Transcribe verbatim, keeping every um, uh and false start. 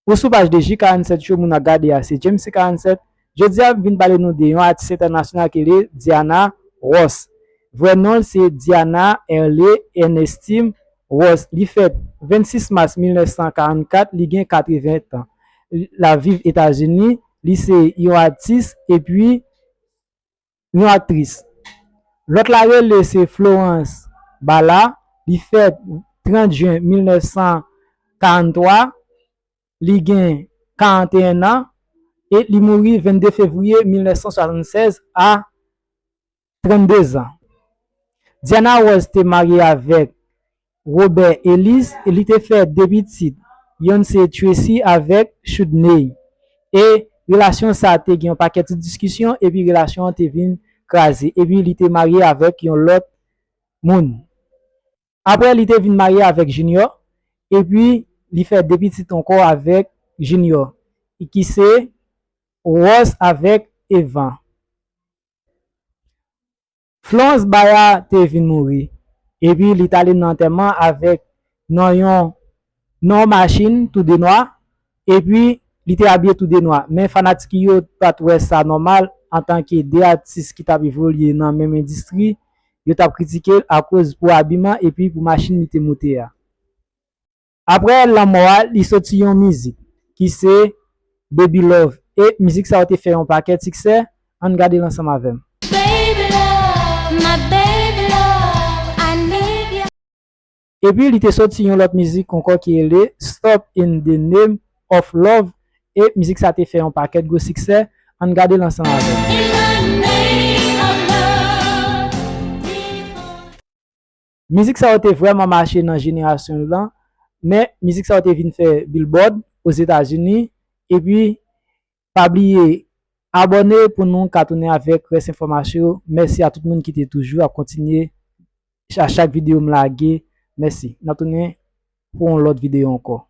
Ou sou paj de J karannsèt yo, moun ap gade a se James C karannsèt. Jodi a, m vin pale nou de yon atis entènasyonal ki rele Diana Ross. Vrè non l se Diana Erle Ernestine Ross. Li fèt vennsis mas mil nèf san karannkat, li gen katreven tan. L ap viv Etazini, li se yon atis epi yon aktris. Lòt la rele se Florence Bala, li fèt trant jen mil nèf san karanntwa, li gen karanteyen an e li mouri vennde fevriye mil nèf san swasannsèz a trannde zan. Diana Ross te marye avèk Robert Ellis e li te fè de pitit, yonn se Tracy avèk Chudney. E relasyon sa a te gen yon pakèt ti diskisyon epi relasyon an te vin kraze. Epi li te marye avèk yon lòt moun. Apre li te vin marye avèk Junior epi li fè de pitit ankò avèk Junior, ki se Ross avèk Evan. Florence Bala te vin mouri, epi li t ale nan antèman avèk nan yon nan yon machin tou de nwa, epi li te abiye tou de nwa. Men fanatik yo pa t wè sa nòmal antanke de atis ki t ap evolye nan menm endistri, yo t ap kritike l akoz pou abiman epi pou machin li te moute a. Apre lanmò a, li soti yon mizik ki se Baby Love. E mizik sa yo te fè yon pakèt siksè. Ann gade l ansanm avè m. Baby love, my baby love, I need you. Epi li te soti yon lòt mizik ankò ki rele Stop in the Name of Love. E mizik sa te fè yon pakèt gwo siksè. Ann gade l ansanm avè m. In the name of love, people. Mizik sa yo te vrèman mache nan jenerasyon l lan, men mizik sa yo te vin fè Billboard Ozetazini. Epi pa bliye abòne pou nou ka tounen avèk rès enfòmasyon yo. Mèsi a tout moun ki te toujou ap kontinye a chak videyo m lage. Mèsi. N ap tounen pou yon lòt videyo ankò.